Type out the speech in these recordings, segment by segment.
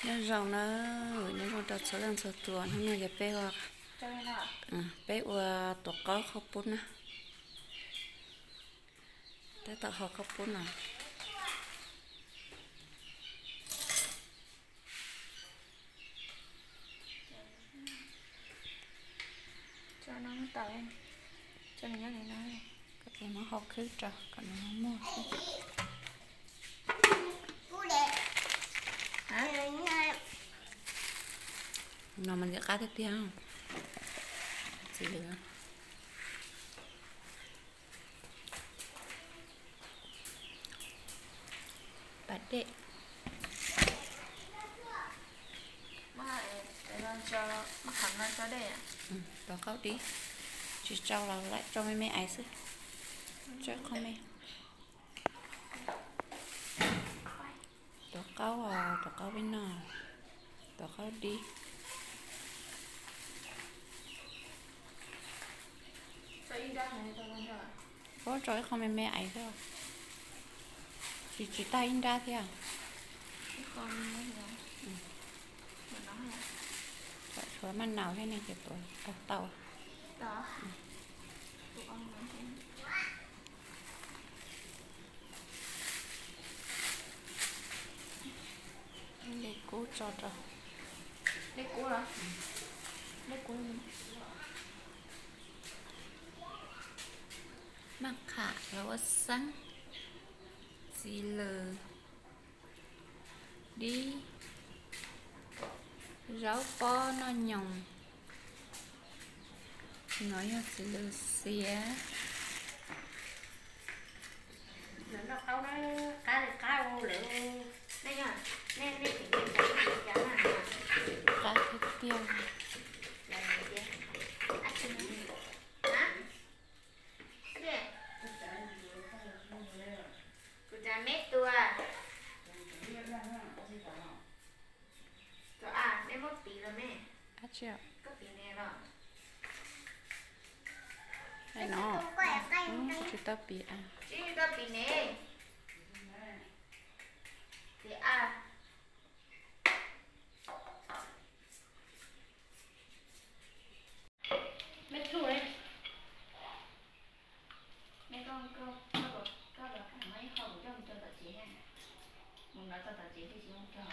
Nyob zoo na, nyob zoo rau txhua leej txhua tus, hnub no yog peb ua, peb ua tuav qaub qhaub pub na. Tab tom hau qhaub pub no. Koj cia muab hau khwb rau kom nws muag xwb. No mas ntxim qab tiag tiag. Txiv lws. Pas dej. Tuav qaub dib, tsis tsau los lam tsau me me ais xwb. Tsau qhov me. Tuav qaub, tuav qaub peb noj, tuav qaub dib. Ua tsau ib qho me me ais xwb, tsis, tsis tag ib nrab thiab. Tshuav maj naus thiab ne ces tuav tau. Dej kub tso rau. Dej kub los? Dej kub. Maj qham los ua xeeb, txiv lws, dib, zaub pob noj nyoos. No yog txiv lws xiav. Noj qaub na, qab li qab lawm. Qab tiag tiag. Kuv tsa meb tua. Tua a, meb muab piv los mej? Koj piv ne los? No, tsis tau piv a. Tsis tau piv ne. Piv a. Mej thuj ne. Mej, koj, koj, koj los muab ib qho kuv coj mus rau tom tsev na. Mus no txog tom tsev thiaj tsis muaj cog.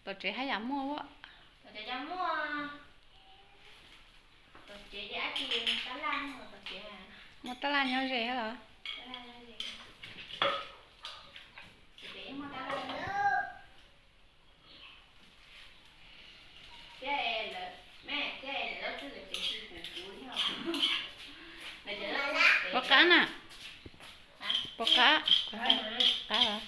Tom tsev haj yam muaj. Tom tsev yog muaj. Tom tsev ces dab tsi tab laj muaj tom tsev. Muaj tab laj nyob ze los? Tab laj nyob ze. Tom tsev yeej muaj tab laj. Thiab es lawv, mej, thiab es lawv lub txwj lawv tsev tsis pum kuv yog. Puas qab na? Puas qab? Qab los?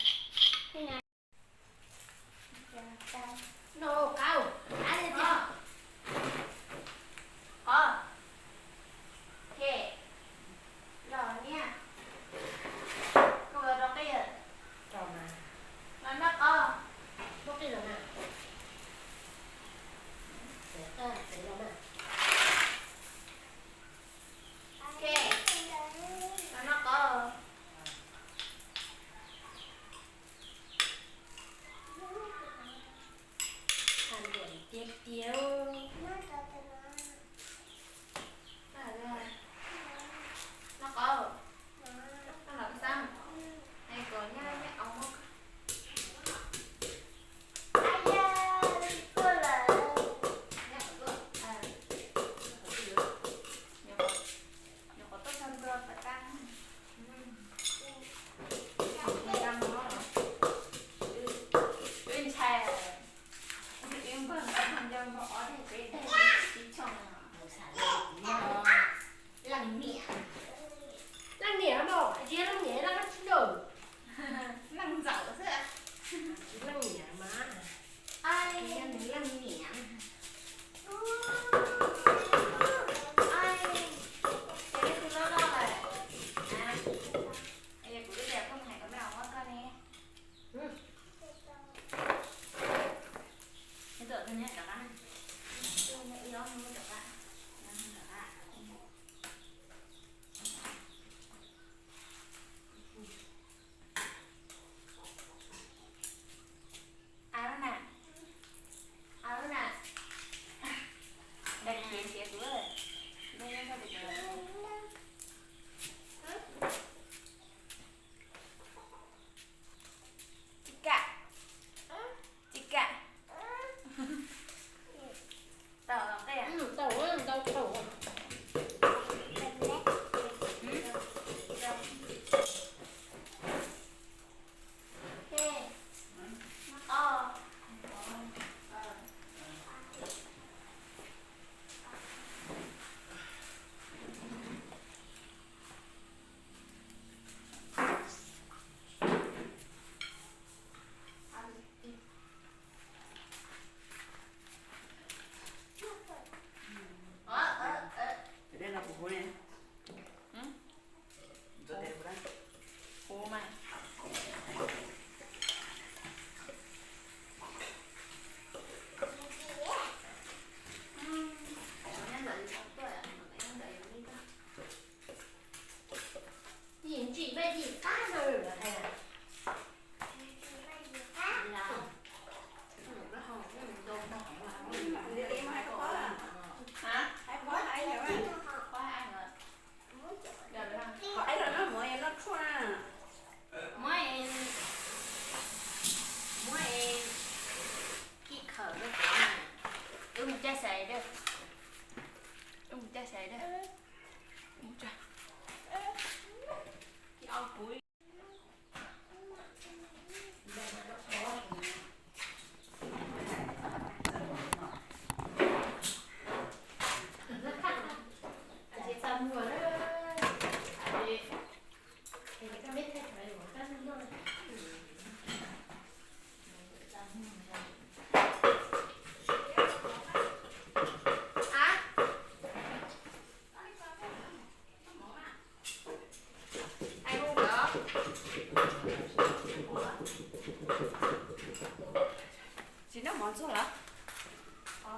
Tsis noj mov ntxuag los?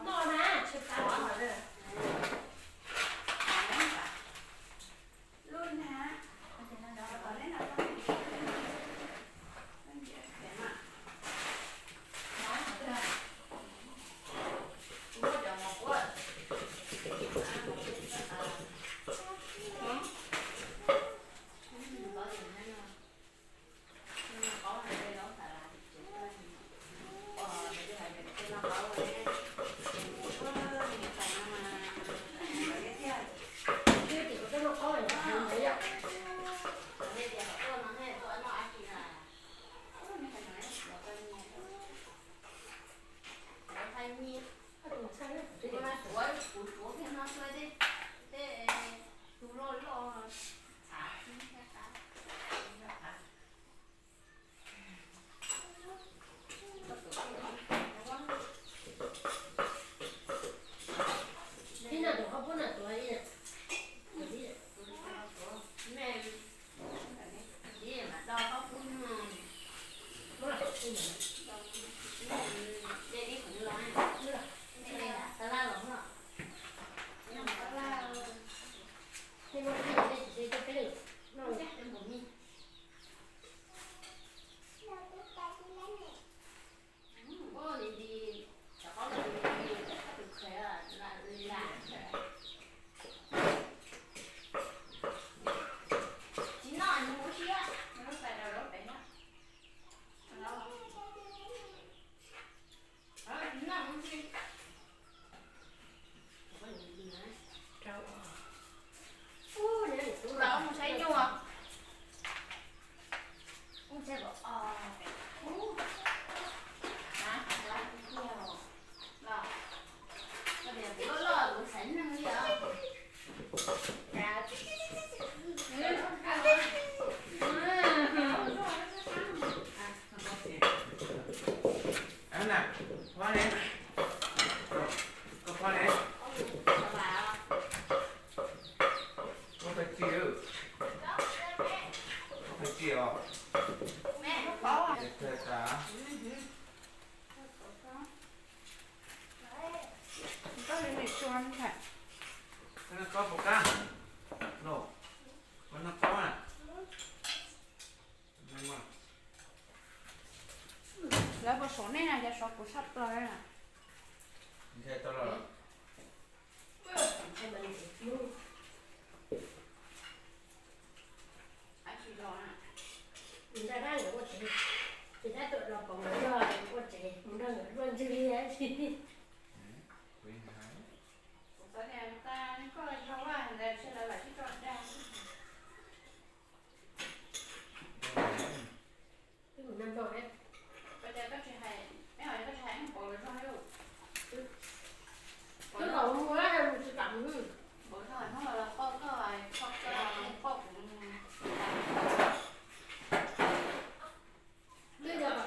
Noj na, tsis tas mov. Lub na. Mus saib nyuj. Koj pha ne? Koj pha tsi? Koj pha tsi os? Koj li me sua ntag. Koj pom kab no, koj noj kab na. Lawv puas saum nej na, yog saum kuv sab plaws na. Ntsa dab nkawd ua tsev, ces dab tuam los pom nkawd zog ua tsev mus nrog nkawd luaj ntswg li dab tsi. Kuv xav tias koj zog vaj ntawd ntshe lawv lam sib tso dag. Twb mus nag npog thiab. Koj tsis hais, koj tsis hais ib pom los zog li. Twb los mus mus tsis kam mus. Pom zog hnub los pom koj, pom koj, pom kuv. Twb yog pom,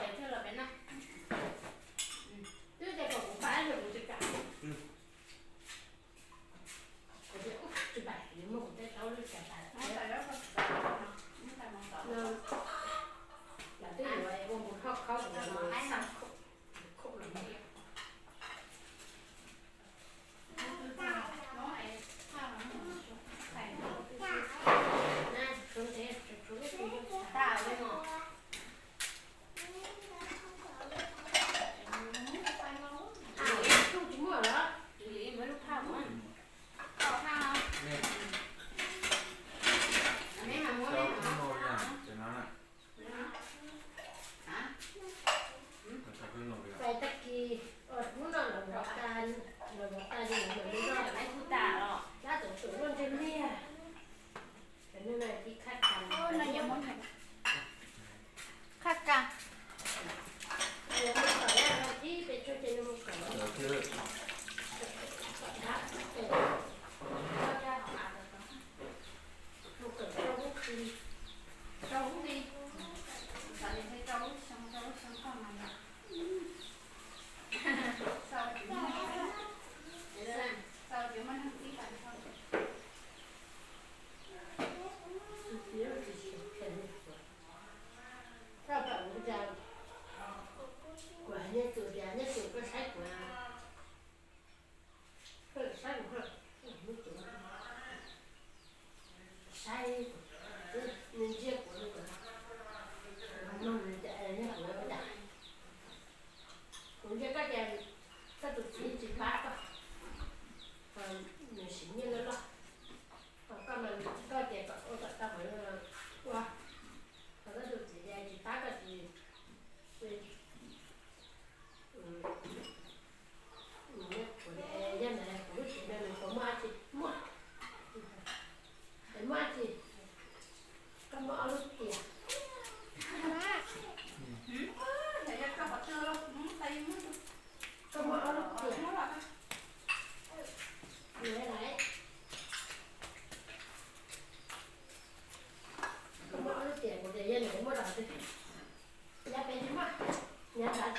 twb yog pom kuv pab los kuv tsis kam. Lam twb yuav ua mus hoj khaub mus xa khaub los.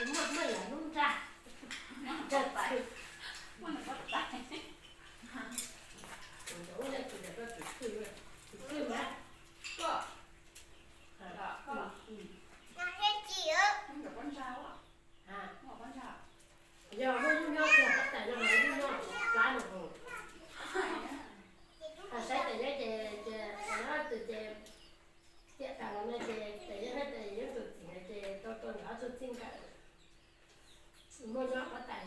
Muaj, muaj yam lub nra, nra tais, muaj nra tais. Tus ntawd tus ntawd koj tus twj, tus twj mas. Koj, koj, koj ntawm pob ntsag, koj ntawm pob ntsag. Yog muaj lub nyob kiag pob tais no mas lub nyob plab no mus. Saib tais nyob ces, ces tais nyob tus ces tiam tas los no ces tais nyob, tais nyob tus txiv no ces tau tau nrog ob tug txij nkawm. Muaj nyob pob tais.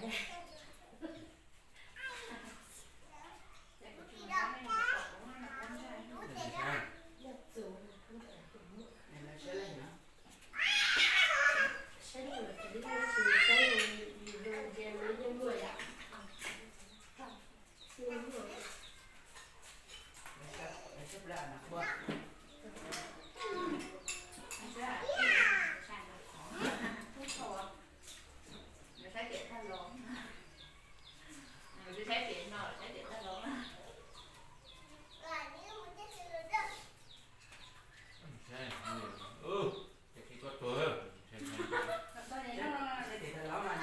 Saib, saib, saib, saib tiam tag los, saib tiam no, saib tiam tag los. Ces koj tuag. Saib tiam tag los mas, saib tiam tag los,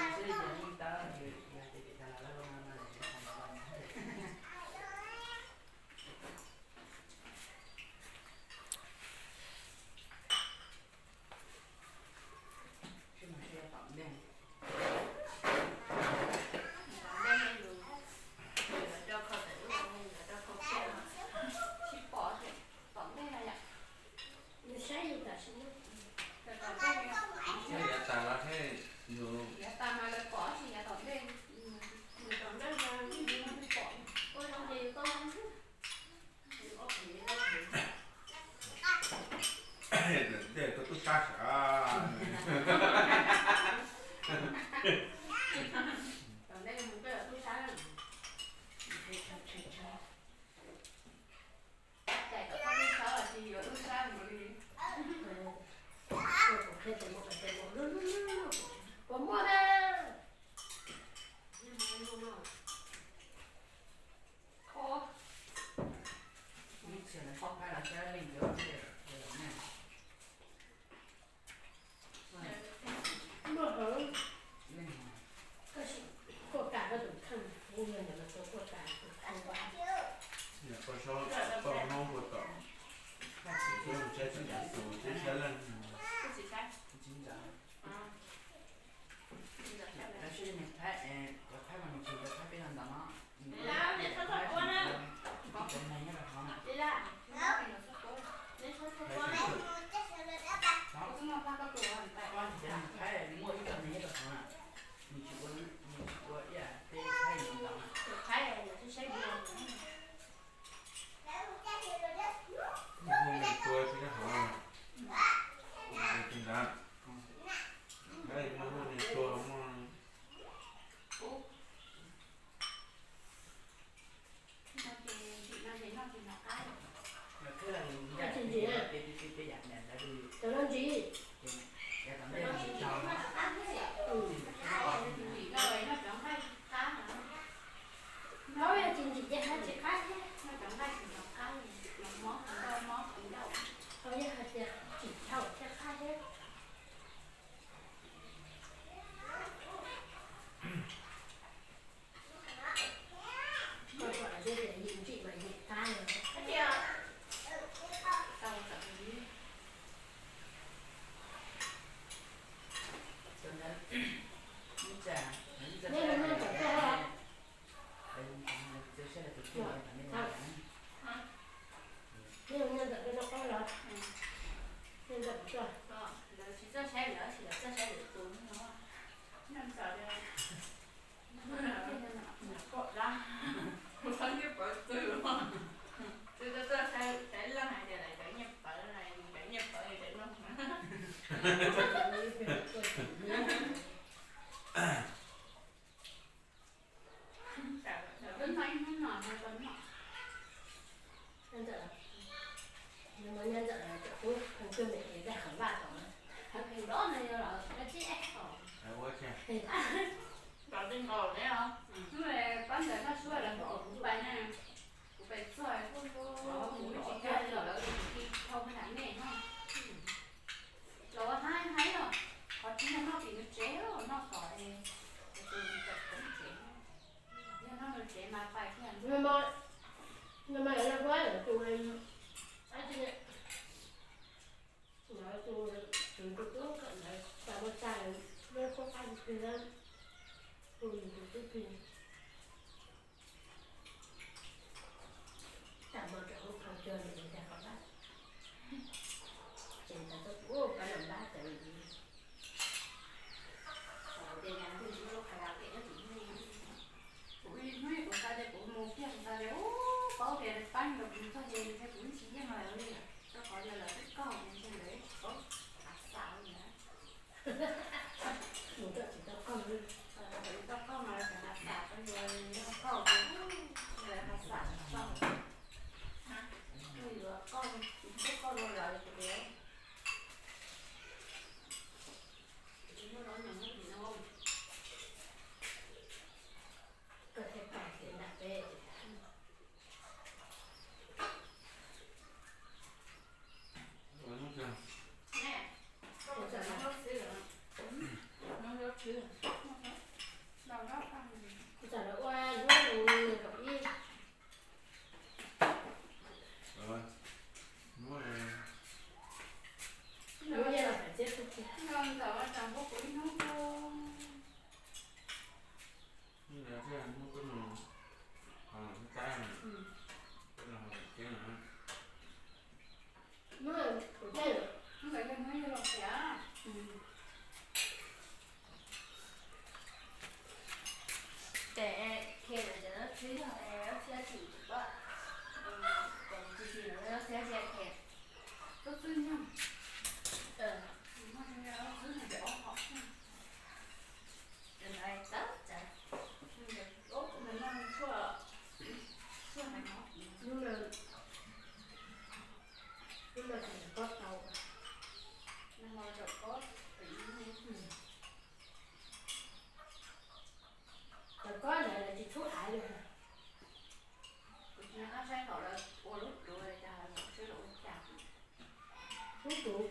yog tias tiam tag los lawm no. Sib mas sib tom ntej. Tom ntej ne, lawv rau khau tawm lub, lawv rau khau kiag, sib pom tom ntej no yom. Nws saib yus tam sim no. Tom ntej, yav tas los thiab yus, yav tas mas lawv pom tsis, yav tom ntej, tom ntej mas twb pom. Ua zoo ces yus tau. Ntej koj tub sab sav. Tom ntej mus koj yuav tub sab. Cais kom koj tub sab los sis yuav tub sab mus li. Puas muaj na? Ib txhia lawv pom phab los saib leej twg. Muaj heev. Koj sim kuaj kas koj tus kheej, kuj yog ntawm los kuaj kas tus kheej. Koj saib toj Hmoob puas tom, saib tsis yam tus, saib saib leej. Lawv saib niag Thaib, cov Thaib mas nws tsis nco Thaib peb no ntawd no. Cov neeg nyob rau hauv na. Thaib, cov neeg Thaib muaj ib co neeg nyob rau hauv na. Nws tsis ua, nws tsis ua ib yam peb Thaib ntawd na. Nws tua tsis nyob hauv na. Tus ntawd. Thaib muaj nws tua muaj. Tsis ntsim, cov no ntsim. Noj cov nqaij tsis qab na. Noj yog tsis ntsim ces haj tsis qab thiab. Noj cov nqaij tsis ntsim qab, los mob qhov ncauj, mob qhov ncauj. Ho yog hais tias tsim dhau thiaj qab thiab. Koj kom lawv tias yim ntsim mas yim qab no. Neb mus nyob ntawm koj los? Neb mus nyob ntawm koj noj qab los? Nyob ntawm koj. Lawv tsis txawj saib lawv, lawv txawj saib lwm tus no. Nyob ntawm pom dab, kuv txhob nyiaj pawv txwg los. Twb txawj txawj saib leej hais tias lawv cov nyiaj pawv no, cov nyiaj pawv cov no. Nyob ntawm, nyob ntawm, kuv tus me kev daj qhov vaj tom, qhov kev nrov no yog los dab tsi es. Tom tej nkaus ne os. Pab ntawd noj suab lawv kom kuv pais na. Kuv pais txog kuv tsis nco li los lawv tis thau nram nej no. Los ua haib haib os, qhov tsis yog noj tim nws tsev os. Tag lawm, lub qab plig plig lawm, tus nws tus twb plig. Tam no rau hauv qhov cog nws dag qhov npab, ces tas txog kuv pab npab tas li. Kuv ib hnub kuv xav tias kuv mus kiag kuv xav tias ub paub tias pab nrog kuv txog ces ntshe kuv tsis yeej lawv li, rau qhov tias lawv twb kaug ces ntshe lawv tsis paub hav xav li na. Mus txog tsis tau kaug li. Tau kaug mas lawv txawm hav xav rau yus, yog kaug ces lawv hav xav tsis tau. Yus yuav kaug, tsis kaug dua lawv ces lawv tsis muaj zaub nyoos muaj ris no. Koj thiaj pom kev nram peb. Ua hnub twg? Ua tsaum no, ua tsaum no ua hnub kaum ib. Hnub no ntawm ua tsaus npuab kuv ib hnub. Hnub no thiaj hnub koj mus ho tab, koj los ho ceeb no. Hnub no kuv caij lawm, hnub no yog hnub yog los tias ces khiav lawm ces lawv txhib yog lawv txhib tsis pom, ces tsis tsis lawv txhib tsis khiav. Tub txwb nyog, tub txwb no ces ob hom xwb. Ces lawv txawv txawv, tshuaj, tshuaj hais no, lub no, lub no ces lawv kob tau, lub no rau kob, lawv kob ntawd lawv tsis txhub av li. Kuv tsis nco qab saib thaum lawv ua lub duav li cas, saib lawv ua li cas. Lub duav,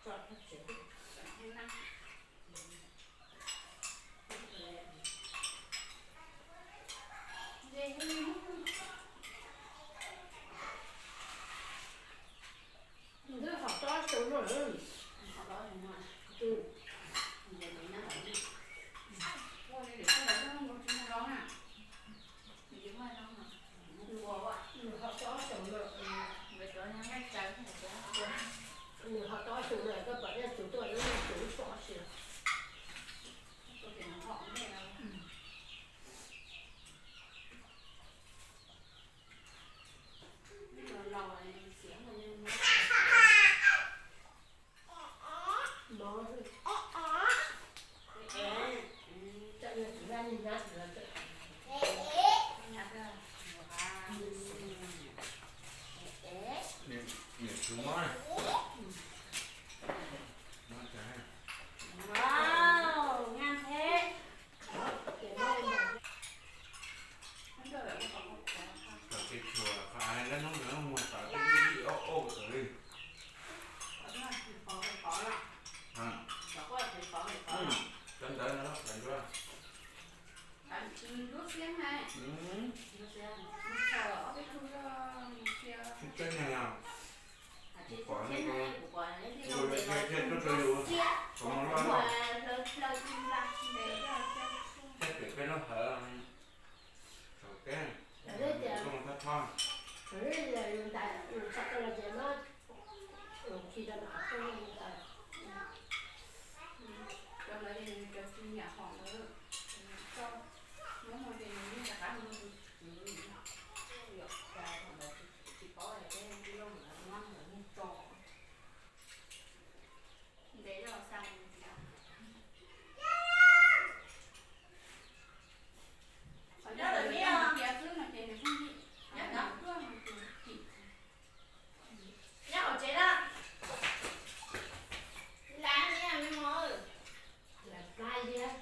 tso, tso tsev. Nws twb hom tau ob xyoos no lawm. Nws hom tau ob xyoos no, nws hom tau ob xyoos no koj pom nej tus tuaj lub, tus lub pom ob xyoos. Niam tshuv mob, mob cas? Wow, ngan thiab. Thaum kev tshuav qhov av lab hnub ntawd muag tawv ib ob ob tawv li. Cov ntawd no tawv nruab. Tseeb yog, kuv pom nej ko, kuv thiaj tuaj rau yus, kuv no loj loj. Thiab pem peb lub hawv, thaum peb, koj mus thab thab. Ntev los xa mus tias, qhov nyob lawm tias xwb no ces nws pheej nyob nyob tuaj mus tus tim. Nyob hauv tsev na. Lam me mos, lam plab liab.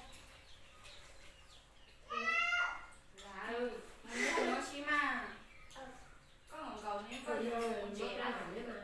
Mus mus si mas, koj nkaus nkaus ne, koj nkaus nkaus ne mas.